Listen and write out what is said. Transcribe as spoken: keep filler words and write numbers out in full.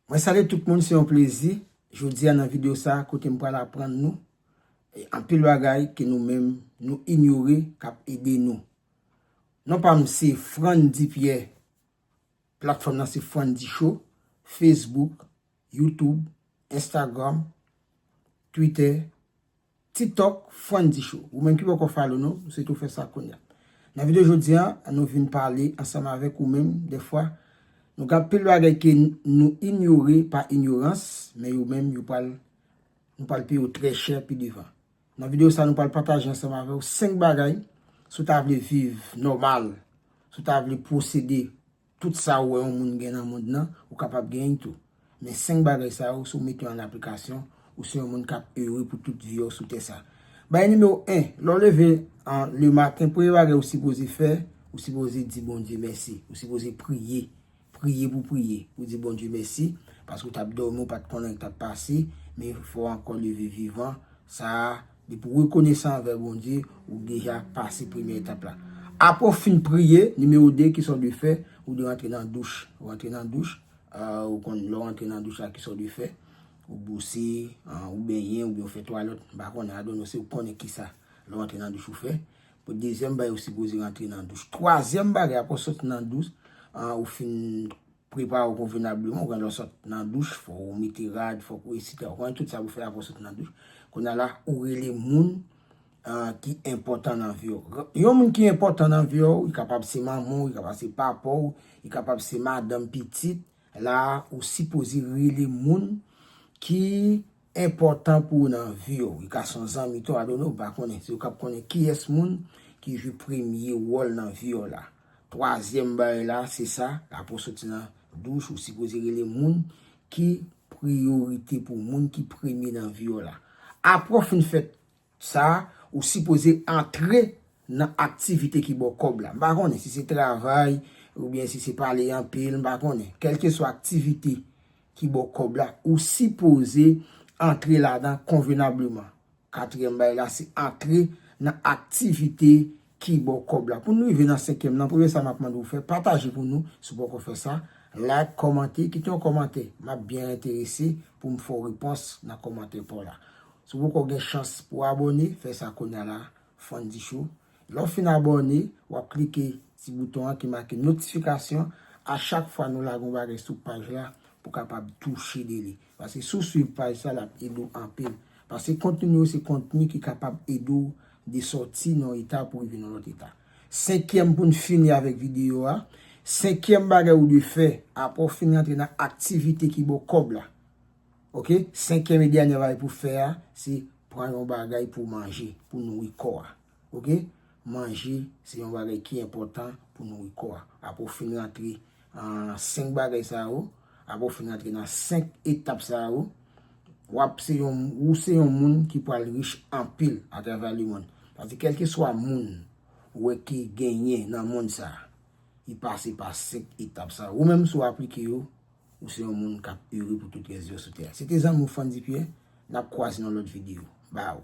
Mwen salye tout moun, se yon plezi. Jodi a nan videyo sa a, kote m pral aprann nou e, anpil bagay ke nou menm nou inyore k ap ede nou. Non pa m se Frandy Pierre. Platfòm nan se Frandy Show, Facebook, YouTube, Instagram, Twitter, TikTok, Frandy Show. Ou menm ki poko follow nou, m swete w fè sa kounye a. Nan videyo jodi a, nou vin pale ansanm avèk ou menm, dèfwa, nou gen anpil bagay ke n- nou inyore pa inyorans, men yo menm, yo pral, nou pral peye yo trè chè pi devan. Nan videyo sa, nou pral pataje ansanm avè w senk bagay, si w ta vle viv nòmal, si w ta vle posede tout sa ou wè yon moun gen nan mond nan, ou kapab genyen tou. Men senk bagay sa yo, si w mete yo an aplikasyon, ou se yon moun k ap ere pou tout vi w sou tè sa. Bagay nimewo en, lè w leve an, le maten, premye bagay ou sipoze fè, ou sipoze di Bondye mèsi. Ou sipoze priye. Priye pou priye. Ou di Bondye mèsi, paske w t ap dòmi, ou pa t konnen k t ap pase, men fò w ankò leve vivan. Sa a, depi w rekonesan anvè Bondye, ou deja pase premye etap la. Apre w fin priye, nimewo de, kisa w dwe fè? Ou dwe rantre nan douch. Ou rantre nan douch, ah, ou konn lè w rantre nan douch la, kisa w dwe fè? Ou bwose, ah, ou benyen, oubyen ou fè twalèt, m pa konnen, I don't know, se ou k konnen kisa lè w rantre nan douch ou fè. Pou dezyèm bagay, ou sipoze rantre nan douch. Twazyèm bagay, apre w soti nan douch, ah, ou fin prepare w konvenableman, ou gen lè w sot nan douch, fò w mete rad, fò w esita, ou konnen tout sa pou fè apre w sot nan douch. Kounye a la, ou rele moun, ah, ki enpòtan nan vi w. Yon moun ki enpòtan nan vi w, li kapab se manman w, li kapab se papa w, li kapab se madanm, pitit. La, ou sipoze rele moun ki enpòtan pou ou nan vi w. Li ka se yon zanmi tou, I don't know, ou pa konnen. Se ou k ap konnen kiyès moun ki jwe premye wòl nan vi w la. Twazyèm bagay la, se sa, apre w soti nan douch, ou sipoze rele moun ki priyorite pou ou, moun ki premye nan vi w la. Apre w fin fè sa, ou sipoze antre nan aktivite ki ba w kòb la. M pa konnen si se travay, oubyen si se pale anpil, m pa konnen. Kèlkeswa aktivite ki ba w kòb la, ou sipoze antre ladan konvenableman. Katriyèm bagay la, se antre nan aktivite ki ba w kòb la. Pou n rive nan senkyèm nan, premye sa m ap mande w fè, pataje pou nou, si w poko fè sa, like, kòmante, kite yon kòmantè. M ap byen enterese pou m fè w repons nan kòmantè pa w la. Si w poko gen chans pou w abòne, fè sa kounye a la, Frandy Show. Lè w fin abòne, w ap klike ti bouton an ki make notifikasyon. A chak fwa nou lage yon bagay sou paj la, pou w kapab touche de li. Paske si w swiv paj sa, l ap ede w anpil. Paske kontni nou yo se kontni ki kapab ede w de sòti nan yon eta pou rive nan lòt eta. Senkyèm, pou n fini avèk videyo a, senkyèm bagay ou dwe fè apre w fin rantre nan aktivite ki ba w kòb la. Oke? Senkyèm e dènye bagay pou w fè a, se pran yon bagay pou w manje, pou w nouri kò a. Oke? Manje, se yon bagay ki enpòtan pou nouri kò a. Apre w fin rantre, ah, senk bagay sa yo, apre w fin rantre nan senk etap sa yo, w ap se yon, ou se yon moun ki pral rich anpil atravè lemonn. Paske kèlkeswa moun ou wè ki genyen nan monn sa, li pase pa senk etap sa yo. Ou menm, si w aplike yo, ou se yon moun k ap ere pou tout rès vi w sou tè a. Se te zanmi w Frandy Pierre, n ap kwaze nan lòt videyo. Baw.